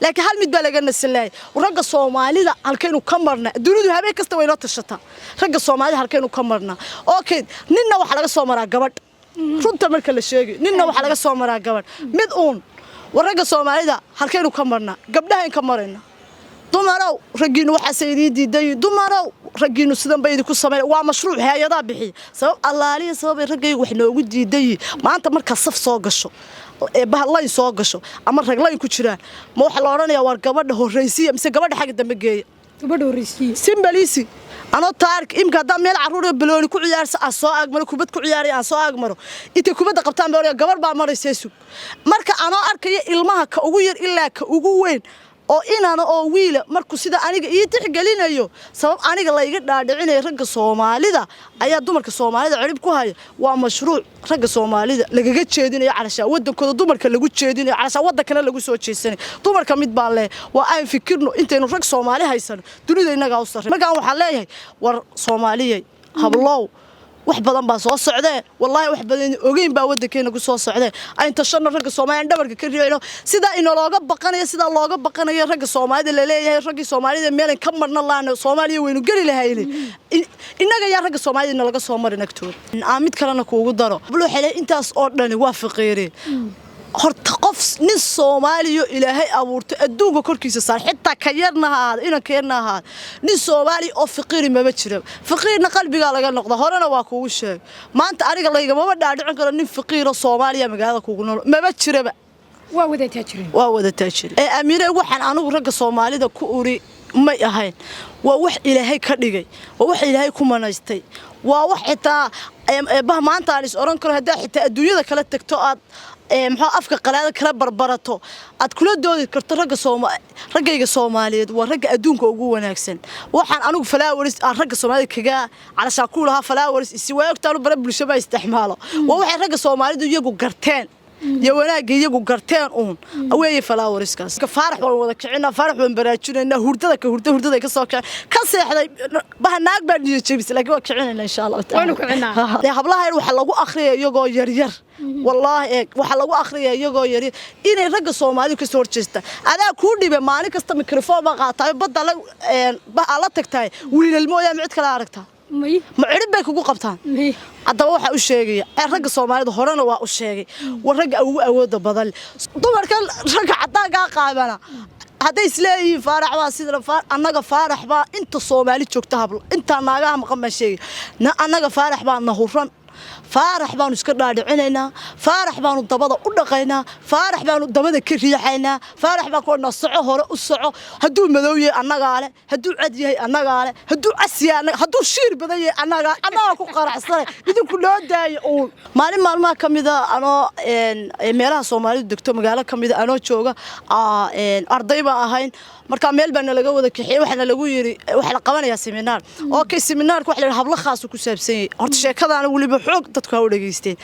Laakiin hal mid baa laga nasan laayay. Ragga Soomaalida halkaynu ka marnaa? Dunidu habeen kasta way noo tashataa. Ragga Soomaalida halkaynu ka marnaa? Okay, ninna waxaa laga soo maraa gabadh. Runta marka la sheegayo, ninna waxaa laga soo maraa gabadh. Mid uun war ragga Soomaalida halkaynu ka marnaa? Gabdhahayn ka marayna. Dumarow, raggiinu waxaase idiin diiday. Dumarow, raggiinu sidan bay idinku sameyn. Waa mashruuc hay-adaa bixiya. Sabab allaaliya sababay raggaygu wax noogu diiday maanta, markaa saf soo gasho, layn soo gasho ama rag layn ku jiraan, ma waxaa la odhanayaa waar gabadha horraysiya mise gabadha xagga dambe geeya? Gabadha horreysiiye. Simbalisi anoo taark imka haddaan meel carruur balooni ku ciyaarsa aan soo agmaro, kubad ku ciyaaraya aan soo agmaro, intay kubadda qabtaan baa odhanaya, "Gabar baa maraysa, sug." Marka anoo arkaya ilmaha ka ugu yar ilaa ka ugu weyn oo inana oo wiila markuu sida aniga ii tixgelinayo, sabab aniga layga dhaadhicinayo ragga Soomaalida ayaa dumarka Soomaalida cirib ku haya, waa mashruuc ragga Soomaalida lagaga jeedinayo calashaa wadankooda, dumarka lagu jeedinayo calashaa wadankana lagu soo jeesanayo dumarka. Mid baan leeyahay: waa aan fikirno intaynu rag Soomaali haysano, dunida innagaa u sarray. Markaan waxaan leeyahay, war Soomaaliyay, hablow, wax badan baa soo socdee. Wallaahi, wax badan ogeyn baa waddankeena ku soo socdee. Ayn tashano, ragga Soomaaliya dhabarka ka riicno. Sidaa inalooga baqanayo, sidaa looga baqanayo ragga Soomaalida laleeyahay, raggii Soomaalida meelan ka marna laana Soomaaliya waynu geli lahayne. Innaga yaa ragga Soomaalida nalaga soo marin agtooda? Aan mid kalena kuugu daro. Waxay intaas oo dhani waa faqiireen. Horta qof nin Soomaaliyo Ilaahay abuurtay adduunka korkiisa saar, xitaa ka yarna ha ahaado, inanka yarna ha ahaado, nin Soomaali oo faqiiri maba jira. Faqiirna qalbigaa laga noqda. Horena waa kuugu sheegay, maanta aniga laygamaba dhaadhicin karo nin faqiiro Soomaaliya magaalada kuugu nool maba jiraba. Waa wada taajireen. Waa wada taajireen. Ee Amiire, waxaan anigu ragga Soomaalida ku uri may ahayn. Waa wax Ilaahay ka dhigay, waa wax Ilaahay ku manaystay, waa wax xitaa eebbaha maanta aan is oran karo haddaa xitaa adduunyada kala tagto, aad muxuu afka qalaada kala barbarato, aad kula doodi karto ragga Sooma. Raggayga Soomaaliyeed waa ragga adduunka ugu wanaagsan. Waxaan anigu followers aan ragga Soomaalida kaga calashaa ku lahaa followers isi waa ogtaanu bare bulsho ma isticmaalo. Waa waxay ragga Soomaalidu iyagu garteen iyo wanaagga iyagu garteen uun weeye followerskaas. Faarax waan wada kicinaa, Faarax waan baraajinaynaa. Hurdada ka hurda, hurdada ka soo kicin, ka seexday baha naag baa niyo jebisay, laakiin waa kicinayna, insha Allah Waanu kicinaa. Dee hablaha yar waxaa lagu akhriyaya iyagoo yaryar, wallaahi, eeg, waxaa lagu akhriyaya iyagoo yaryar inay ragga Soomaalidu kasoo horjeestaan. Adaa kuu dhibe, maalin kasta mikrofon baa qaataay, badda la la tagtahay, wiilal mooyaane cid kale aragtaa? May. Ma cirib bay kugu qabtaan? May. Haddaba waxaa u sheegaya ee ragga Soomaalida, horena waa u sheegay, war ragga ugu awooda badan dumarka, ragga caddaankaa qaabana hadday isleeyihiin Faarax baa sida annaga Faarax baa inta Soomaali joogta, hablo intaa naagaha maqan baan sheegay na, annaga Faarax baa nahuran. Faarax baanu iska dhaadhicinaynaa, Faarax baanu dabada u dhaqaynaa, Faarax baanu dabada ka riixaynaa, Faarax baan ku odhanaa, "Soco, hore u soco." Hadduu madow yahay annagaa leh, hadduu cad yahay annagaa leh, hadduu cas yahay annaga, hadduu shiir badan yahay annagaa, annagaa ku qanacsanay. Idinku noo daayo uun. Maalin maalmaha ka mida anoo meelaha Soomaalidu degto, magaalo ka mida anoo jooga, arday baan ahayn. Marka meel baa nalaga wada kaxiyey. Waxaana lagu yiri waxaa la qabanayaa seminaar. Okay, seminaarka waxa la yidhi hablo khaas ku saabsan yahay. Horta sheekadaana weliba xoog dadku ha u dhegaysteen.